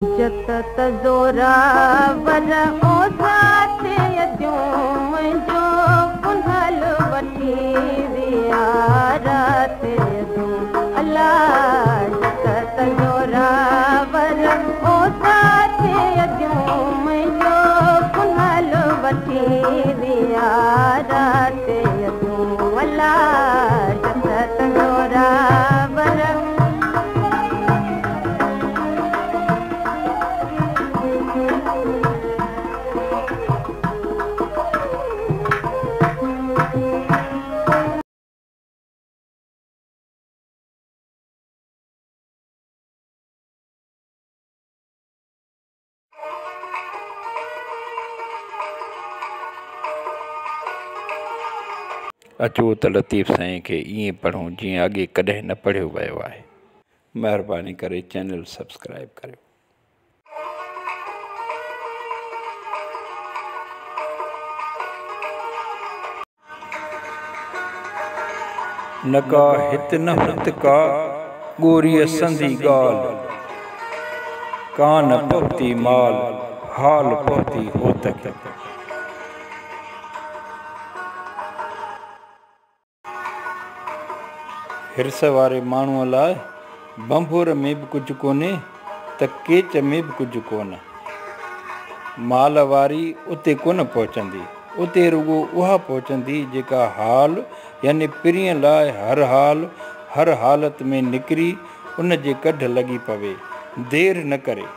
جت ته زوراور او ساٿ اديون منهنجو ڪنهل وٺي ويا رات اديون الا، جت ته زوراور او ساٿ اديون منهنجو ڪنهل وٺي ويا رات اديون الا، جت ته زوراور. اچو ته لطيف سائين کي ائين پڙهون جيئن اڳي ڪڏهن نه پڙهيو ويو آهي. مهرباني ڪري چينل سبسڪرائيب ڪريو. نه ڪا هت نه هت ڪا ڳوريء سندي ڳالهه، ڪانه پهتي مال، حال پهتي هوت کي. حرص واري ماڻهوء لاء ڀنڀور ۾ به ڪجهه ڪونهي ته ڪيچ ۾ به ڪجهه ڪونه. مال واري اتي ڪونه پهچندي، اتي رڳو اها پهچندي جيڪا حال يعني پرينء لاء هر حال، هر حالت ۾ نڪري ان جي ڪڍ لڳي پوي، دير نه ڪري.